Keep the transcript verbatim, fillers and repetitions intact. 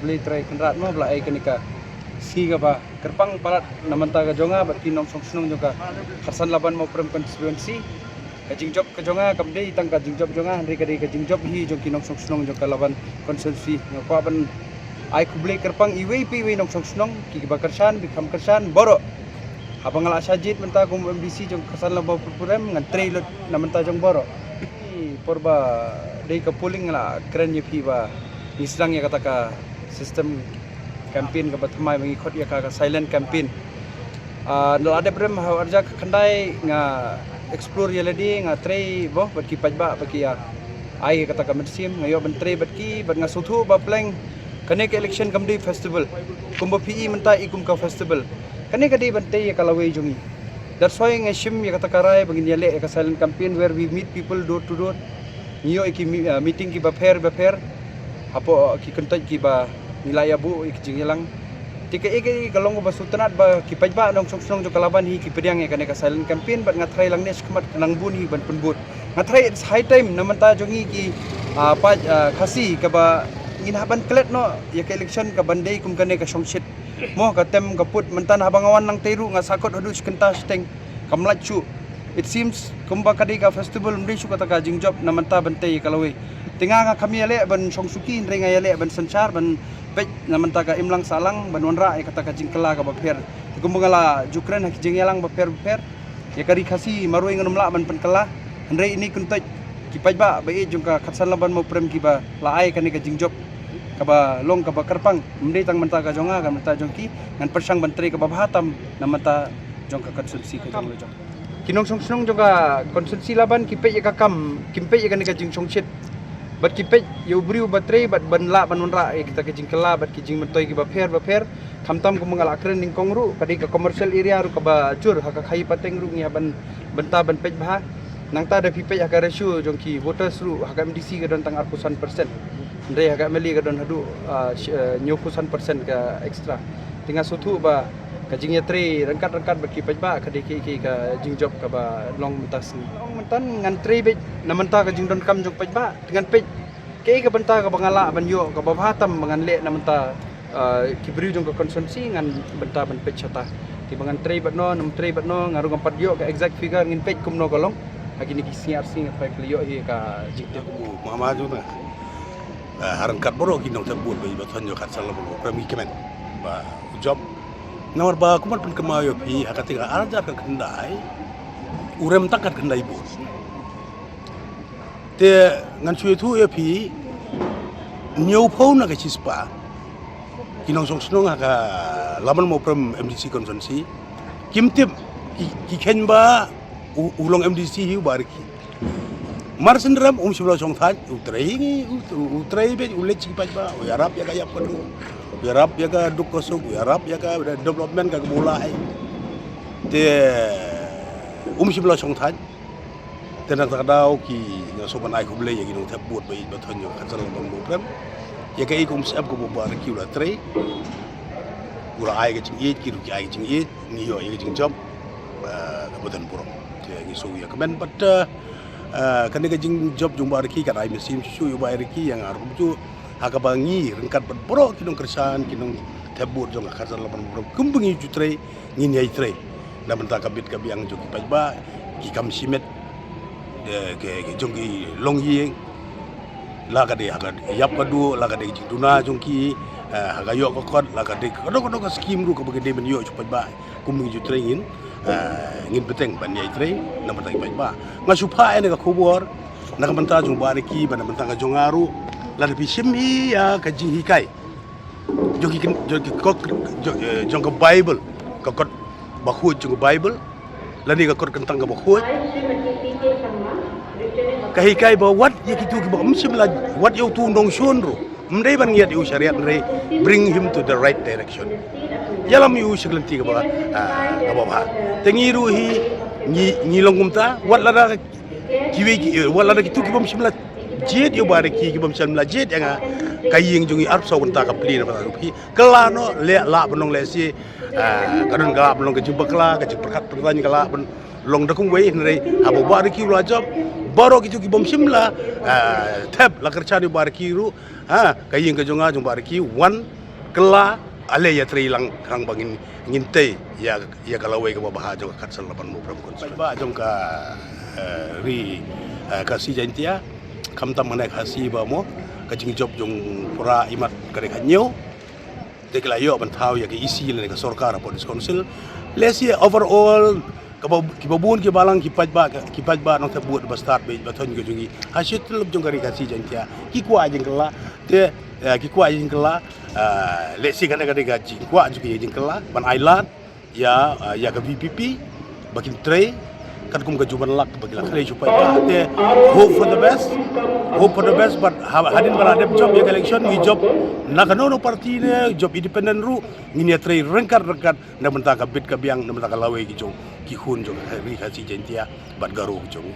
Blei Trai Kynrad mo ba la ai kane ka sngi kaba kyrpang palat na bynta ka jong nga bad ki nongshong shnong jong ka Kyrsan Laban Mawprem constituency. Ka jingjop ka jong nga kam dei tang ka jingjop jong nga, hynrei ka dei ka jingjop hi jong ki nongshong shnong jong ka Laban constituency. Nga kwah ban ai khublei kyrpang iwei pa iwei nongshong shnong, kiba kyrshan, kiba kham kyrshan, baroh. Haba nga la shah jied mynta kum u M D C jong ka Kyrsan Laban Mawprem, ngan trei lut na bynta jong baroh. Por ba dei ka polling nga la kren ïa phi ba ngi sdang ïa kata ka system campaign kaba thymmai ba ngi khot ïa ka, ka silent campaign. Ah, na la dep rem ha arja ka khyndai nga explore ïa lade, nga trei bad ki paidbah ba ki ïa ai kata ka mynsiem, nga ïoh ban trei bad ki, bad nga sngewthuh ba pleng kane ka election kam dei festival. Kumba phi i mynta i kum ka festival. Kane ka dei ban tei ïa ka lawei jong ngi. That's why nga shim ïa kata ka rai ba ngin ïaleh ïa ka silent campaign where we meet people door to door. Ngi ïoh ïa ki mi-, ah, meeting kiba pher bapher hapoh ki kyntoit kiba ngi la ïa buh ïa ki jingïalang. Te kaei kaei ka long kaba sngewtynnat ba ki paidbah nongshong shnong jong ka Laban hi ki pdiang ïa kane ka silent campaign, bad nga tharai lang ne shakhmat ka nang bun hi ban pynbud. Nga tharai it's high time na bynta jong ngi ki, ah, paid, ah, Khasi kaba ngin hap ban klet noh ïa ka election kaban dei kum kane ka shongshit. Mo ka tem ka put mynta haba nga wan lang tei ruh nga sakot haduh shi kynta shiteng. Kam lait shuh. It seems kumba ka dei ka festival, ym dei shuh kata ka jingjop na bynta ban tei ïa ka lawei. Te nga nga kham ïaleh ban shong suki, hynrei nga ïaleh ban synshar, ban peit na bynta ka imlang sahlang, ban wanrah ïa kata ka jingkylla kaba pher. Te kumba nga la ju kren ha ki jingïalang bapher bapher, ïa ka Ri Khasi marwei ngan ym lah ban pynkylla. Hynrei ine i kyntoit ki paidbah ba ïeit jong ka Kyrsan Laban Mawprem kiba la ai kane ka jingjop kaba long kaba kyrpang, ym dei tang bynta ka jong nga, ka bynta jong ki, ngan pyrshang ban trei kaba bha tam na bynta jong ka constituency ka jong la jong. Ki nongshong shnong jong ka constituency Laban ki peit ïa ka kam, kim peit ïa kane ka jingshongshit. Bad ki peit ïa u briew ba trei bad ban lah ban wanrah ïa kita ki jingkylla bad ki jingmyntoi kiba pher bapher. Khamtam kumba nga la kren nyngkong ruh, ka dei ka commercial area ruh kaba jur, ha ka khaii pateng ruh ngi hap ban bynta ban peit bha. Nangta da phi peit ha ka ratio jong ki voters ruh, ha ka M D C ka don tang arphew san percent. Hynrei ha ka M L A ka don haduh, ah, sh-, ah, hynñiewphew san percent ka extra. Te nga sngewthuh ba ka jingïatrei ryngkat ryngkat bad ki paidbah ka dei kaei kaei ka jingjop kaba long mynta sngi. Long mynta ngan trei beit na bynta ka jingdonkam jong paidbah, te ngan peit kaei ka bynta kaba nga lah ban ïoh kaba bha tam ba ngan leh na bynta, ah, ki briew jong ka constituency, ngan bynta ban peit shata. Te ba ngan trei bad no, nym trei bad no, nga ruh ngam pat ïoh ka exact figure, ngin peit kumno ka long. Ha kine ki sngi ar sngi nga tharai ka la ïoh hi ka jingtip. Mama jong nga. Ah, ha ryngkat baroh ki nongthep vote ba i Bathon ïoh Kyrsan Laban Mawprem ngi kmen ba u jop. Namar ba kumba pynkynmaw ïa phi, ha ka teng ar hajar khatkhyndai u rem tang khatkhyndai vote. Te ngan shu ïathuh ïa phi, hynñiewphew na ka shispah ki nongshong shnong ha ka Laban Mawprem M D C constituency kim tip, ki, ki kheiñ ba u, u long M D C hi u Bah Ricky. Mar shen rem um shym la shong thait, u trei ngi, u, u, u trei beit, u leit sha ki paidbah, u ïarap ïa ka ïap ka duh, u ïarap ïa ka duk ka suk, u ïarap ïa ka development kaba u la ai. Te um shym la shong thait. Te na kata ka daw ki, nga sngewbha ban ai khublei ïa ki nongthep vote ba ïeit ba thoh ïa ka Kyrsan Laban Mawprem. Ïa kaei ka umsyep kaba u Bah Ricky u la trei, u la ai ka jingïeit, ki ruh ki ai ka jingïeit, ngi ïoh ïa ka jingjop, eh, kaba don burom. Te ngi shu ïa kmen bad, eh, eh, kane ka jingjop jong u Bah Ricky kan ai mynsiem shuh shuh ïa u Bah Ricky, ïa nga ruh kumjuh. Ha kaba ngi ryngkat bad baroh ki nongkyrshan, ki nongthep vote jong ka Kyrsan Laban Mawprem, kumba ngi ju trei, ngin ïai trei na bynta ka bit ka biang jong ki paidbah, ki kam shimet, eh, ki, ki jong ki longïing, la ka dei ha ka ïap ka duh, la ka dei ka jingduna jong ki, eh, ha ka ïoh ka kot, la ka dei kano kano ka skim ruh kaba ki dei ban ïoh sha ki paidbah. Kum ngi ju trei ngin, eh, ngin bteng ban ïai trei na bynta ki paidbah. Nga shu phah ïa kane ka khubor na ka bynta jong u Bah Ricky bad na ka bynta ka jong nga ruh, lada phi shim hi ïa ka jinghikai jong ki, jong ki kot, jong, eh, jong ka Baibl, ka kot bakhuid jong ka Baibl, lane ka kot kyntang kaba khuid, ka hikai ba wat ïa kito kiba ym shym la, wat ïa uto u nongshun ruh, ym dei ban ngiat ïa u shariat, hynrei bring him to the right direction. Ïalam ïa u sha ka lynti kaba, ah, kaba bha. Te ngi ruh hi, ngi, ngi long kumta, wat lada kiwei ki, eh, wat lada kito kiba ym shym la jied ïa u Bah Ricky, kiba ym shym la jied ïa nga, ka ïing jong ngi arphew saw kynta ka plie na bynta ruh phi. Kylla noh, leh lah ban long lehse, ah, ka don ka lah ban long ka jingbakla, ka jingpyrkhat pyrthei ka lah ban long da kumwei, hynrei haba u Bah Ricky u la jop, Baroh kito ki bym shym la, ah, thep la kyrchan ïa u Bah Ricky ruh, ha, ka ïing ka jong nga jong u Bah Ricky, wan kylla, ale ïatrei lang khnang ba ngin, ngin tei ïa, ïa ka lawei kaba bha jong ka khatsan laban mo pram kon. Paidbah jong ka, eh, ri, eh, Khasi Jaintia, khamtam hangne Khasi ba mo, ka jingjop jong para imat ka dei ka hynñiew. Te ki la ïoh ban thaw ïa ka E C lane ka sorkar hapoh District Council. Lehse overall kaba, kiba bun ki balang ki paidbah, ki paidbah nongthep vote ba stad beit ba thoh ka jong ngi ha shi tylli jong ka ri Khasi Jaintia ki kwah jingkylla. Te, eh, ki kwah jingkylla, eh, lehse kane ka dei ka jingkwah jong ki jingkylla ban ai lad ïa, ah, ïa ka V P P ba kin trei katkum ka jingwan lak ba ki la khrei shu paidbah. Te hope for the best, hope for the best, but ha-, hadien ba la dep jop ïa ka election ngi jop na kano kano party ne jop independent ruh, ngin ïatrei ryngkat ryngkat na bynta ka bit ka biang, na bynta ka lawei ki jong ki khun jong ka ri Khasi Jaintia bad Garo ki jong.